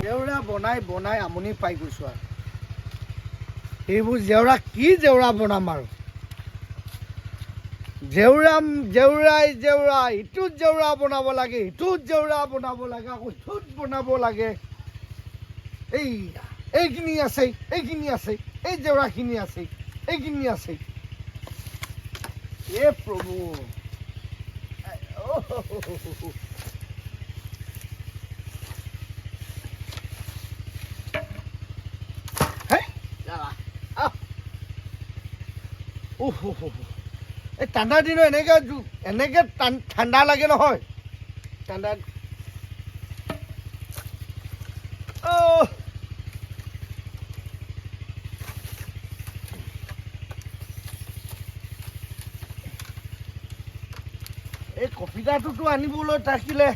জেওৰা বনাই বনাই আমনি পাই গৈছোঁ আৰু। এইবোৰ জেওৰা কি জেওৰা বনাম আৰু? জেওৰা জেওৰাই জেওৰা, ইটোত জেওৰা বনাব লাগে, ইটোত জেওৰা বনাব লাগে, আকৌ ইটোত বনাব লাগে। এই এইখিনি আছে, এইখিনি আছে, এই জেওৰাখিনি আছে, এইখিনি আছে। এ প্ৰভু। অ' হেই, দাঁড়া। আহ। উফ, উফ, উফ। এই ঠাণ্ডা দিনত এনেকৈ এনেকৈ ঠাণ্ডা লাগে নহয় ঠাণ্ডা। অ'। এই কপিতাটোতো আনিবলৈ থাকিলে,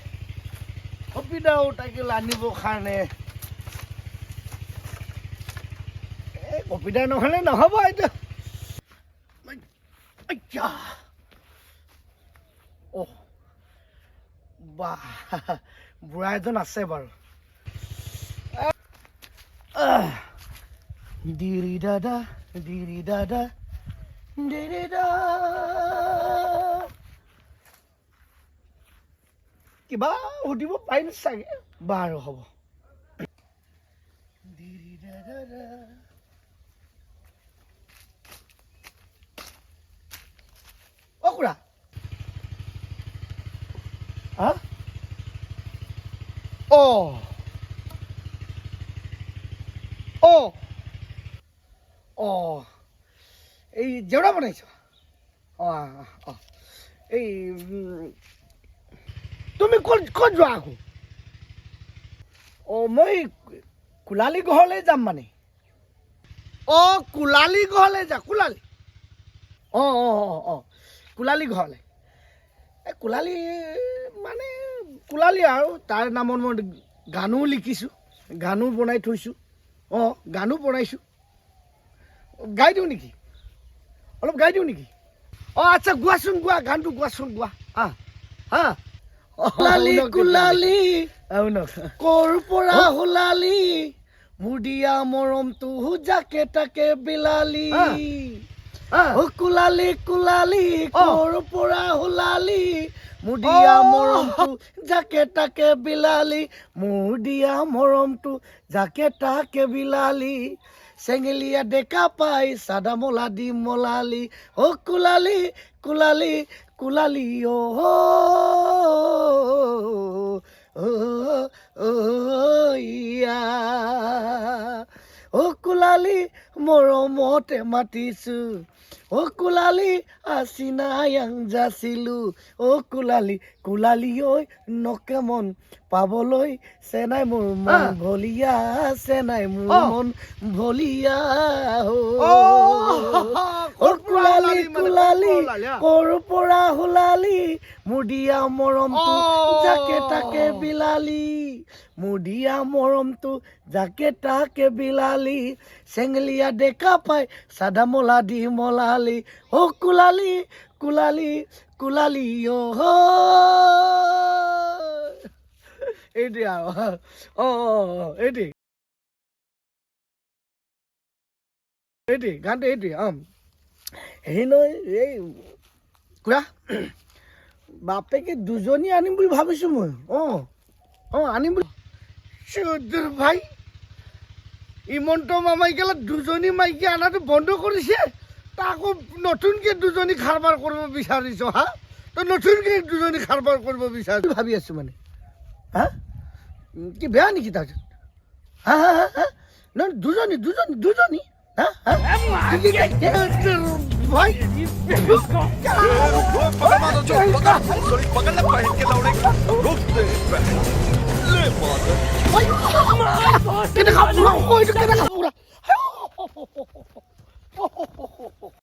কপিতাও থাকিলে আনিবৰ কাৰণে। এই কপিতা নহ'লে নহ'ব এইটো। আচ্ছা, অ' বাহ, বুঢ়া এজন আছে বাৰু। আহ। দিৰি দাদা, দিৰি দাদা, দিৰি দা। কিবা সুধিব পাৰিম চাগে। বাৰু, হ'ব। দিৰি দা দা। অ' খুৰা, হা, অ' অ' অ' এই জেওৰা বনাইছ? অঁ অঁ এই তুমি ক'ত ক'ত যোৱা আকৌ? অঁ, মই কোলালি ঘৰলৈ যাম মানে। অঁ, কোলালি ঘৰলৈ যা, কোলালি। অঁ অঁ অঁ অঁ কোলালি ঘৰলৈ। এই কোলালি মানে কোলালি আৰু তাৰ নামত মই গানো লিখিছোঁ, গানো বনাই থৈছোঁ। অঁ, গানো বনাইছোঁ। গাই দিওঁ নেকি? অলপ গাই দিওঁ নেকি? অঁ, আচ্ছা, গোৱাচোন, গোৱা, গানটো গোৱাচোন, গোৱা। হা হা। কুলালি, কুলালি, শুনক। ক'ৰ পৰা ওলালি? মোৰ দিয়া মৰমটো যাকে তাকে বিলালি। অ কুলালি, কুলালি, ক'ৰ পৰা ওলালি? মোৰ দিয়া মৰমটো যাকে তাকে বিলালি, মোৰ দিয়া মৰমটো যাকে তাকে বিলালি। চেঙেলীয়া ডেকা পাই চাদা মলা দি মলালি। অ কুলালি, কুলালি, কুলালি, অ অ অ ইয়া। অ কুলালি, মৰমতে মাতিছো। অ কুলালি, আচিনায়াং যাচিলো। অ কুলালি, কুলালি ঐ, নকে মন পাবলৈ চেনাই মোৰ মন ভলিয়া, চেনাই মোৰ মন ভলিয়া। অ কুলালি, কুলালি, ক'ৰ পৰা ওলালি? মোৰ দিয়া মৰমটো যাকে তাকে বিলালি, মোৰ দিয়া মৰমটো যাকে তাকে বিলালি। চেঙেলীয়া ডেকা পাই চাদা মলা দি মলালি। অ কুলালি, কুলালি, কুলালি, অ। এইটোৱে আৰু। অঁ অঁ অঁ এইটোৱে, এইটোৱে গানটো, এইটোৱে। অঁ, হেৰি নহয়, এই খুৰা, বাপেকে দুজনী আনিম বুলি ভাবিছোঁ মই। অঁ অঁ আনিম বুলি। চুদুৰ ভাই, হিমন্ত মামাই কেলা দুজনী মাইকী আনাটো বন্ধ কৰিছে, তাকো নতুনকৈ দুজনী কাৰবাৰ কৰিব বিচাৰিছ? হা, তই নতুনকৈ দুজনী কাৰবাৰ কৰিব বিচাৰিছ, ভাবি আছোঁ মানে। হা, কি বেয়া নেকি তাৰপিছত? হা হা হা হা, নহয়, দুজনী, দুজনী, দুজনী। হা হা, ভাই। पकड़ ले पहन के लौड़े, रुक तेरी बहन ले माता। কেনেকা এইটো, কেনেকা?